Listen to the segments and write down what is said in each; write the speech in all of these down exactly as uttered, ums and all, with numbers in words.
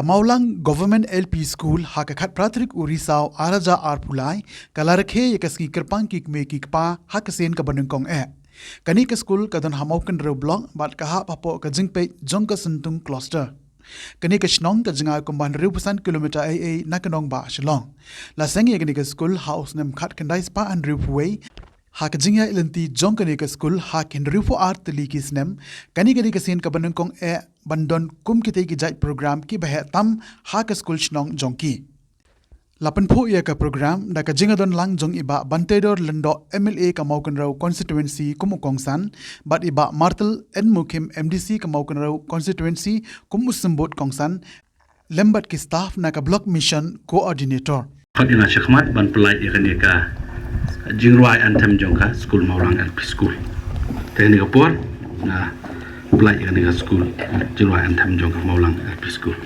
Mawlang Government L P School ha ka khatphra tarik u Risaw arhajar arphew lai ka la rakhe ïa ka sngi kyrpang ki kmie ki kpa ha ka sien kaba nyngkong eh. Kane ka skul ka don ha Mawkynrew Block bad ka hap hapoh ka jingpeit jong ka Syntung Cluster. Kane ka shnong ka jngai kumba hynriewphew san kilometer ei ei na ka nongbah Shillong. La seng ïa kane ka skul ha u snem khatkhyndai spah hynriewphew wei. Ha ka jingïaid lynti jong kane ka skul ha ki hynriewphew ar tylli ki snem, kane ka dei ka sien kaba nyngkong eh ban don kum kitei ki jait program kiba heh tam ha ka skul shnong jong ki. La pynphuh ïa ka program da ka jingïadon lang jong i Bah Banteidor Lyngdoh, M L A ka Mawkynrew Constituency kum u kongsan, bad i Bah Martel N Mukhim, M D C ka Mawkynrew Constituency kum u symbud kongsan, lem bad ki staff na ka Block Mission Coordinator. Khot ïa nga shakhmat ban pynlait ïa kane ka jingrwai anthem jong ka skul Mawlang L P School. Te kane ka por nga pynlait ïa kane ka skul jingrwai anthem jong ka Mawlang L P School.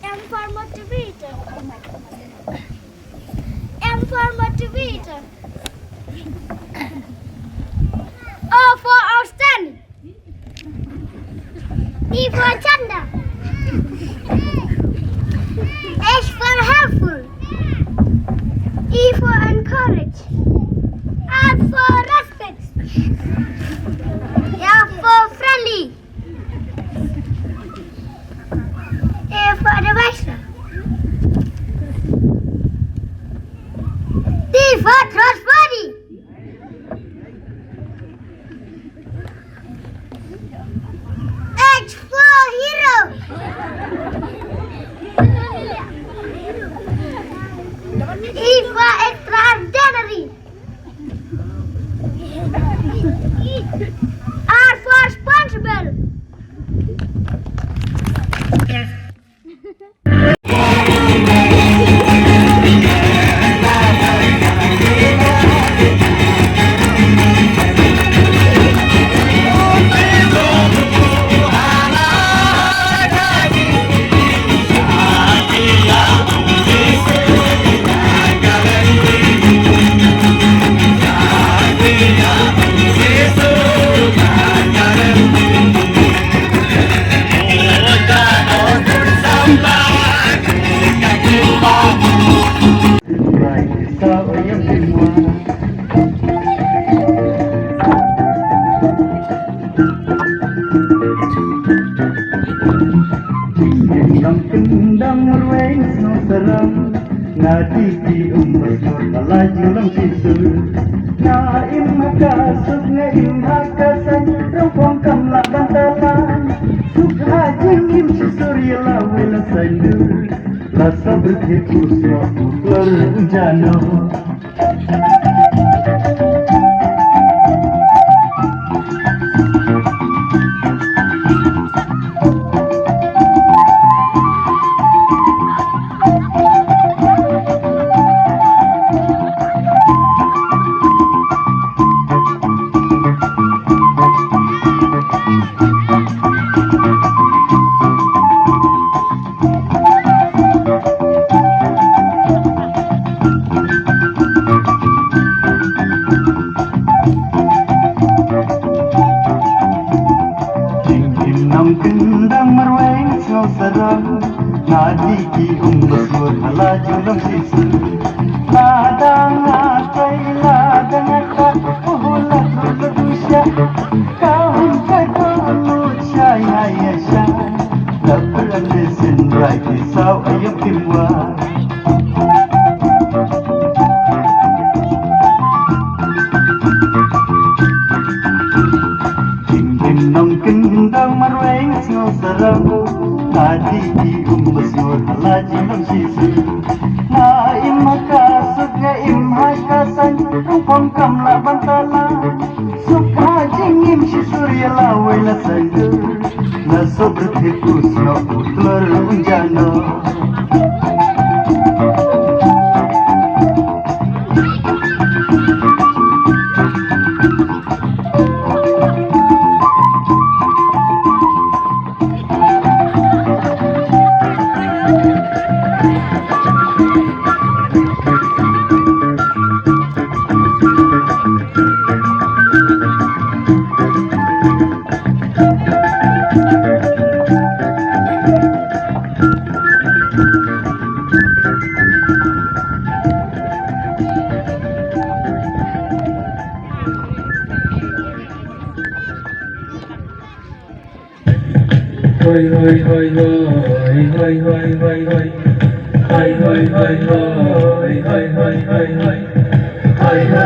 M for motivator. M for motivator. O for outstanding. T for thunder. H for helpful. E for encourage. R for respect. F for friendly. A for advisor. T for trustworthy. H for hero. E for extraordinary. R for responsible. Nga dei ki um basngur ba la jinglong shisur. Nga im ha ka suk, nga im ha ka saiñ, rong phong kam lah ban talang. Suk ha jingim shisur ïa la wei la saiñdur. La sabr ki u sngewbha u kloi u jano. Jingim nongkyndong marwei sngewsarong, nga dei ki um basngur ba la jinglong shisur. Lada nga trei, lada nga kha, u la tru la dusha. Ka hum ka dong lut sha ïa ïa sha. La pyrshah ne shin rai ki saw aïom kim wa. Kim kim nongkyndong marwei sngewsarong. Ka dei ki um basngur ba la jinglong shisur. Im ha ka suk nga im ha ka saiñ, rukom kam lah ban tala. Suk ha jingim shi sur ïa la wei la saiñ dur. Na sop rthit u snoh u tlor un jano. Hoi, hoi, hoi, hoi. Hoi, hoi, hoi, hoi. Hoi, hoi, hoi, hoi. Hoi, hoi, hoi, hoi. Hoi, hoi.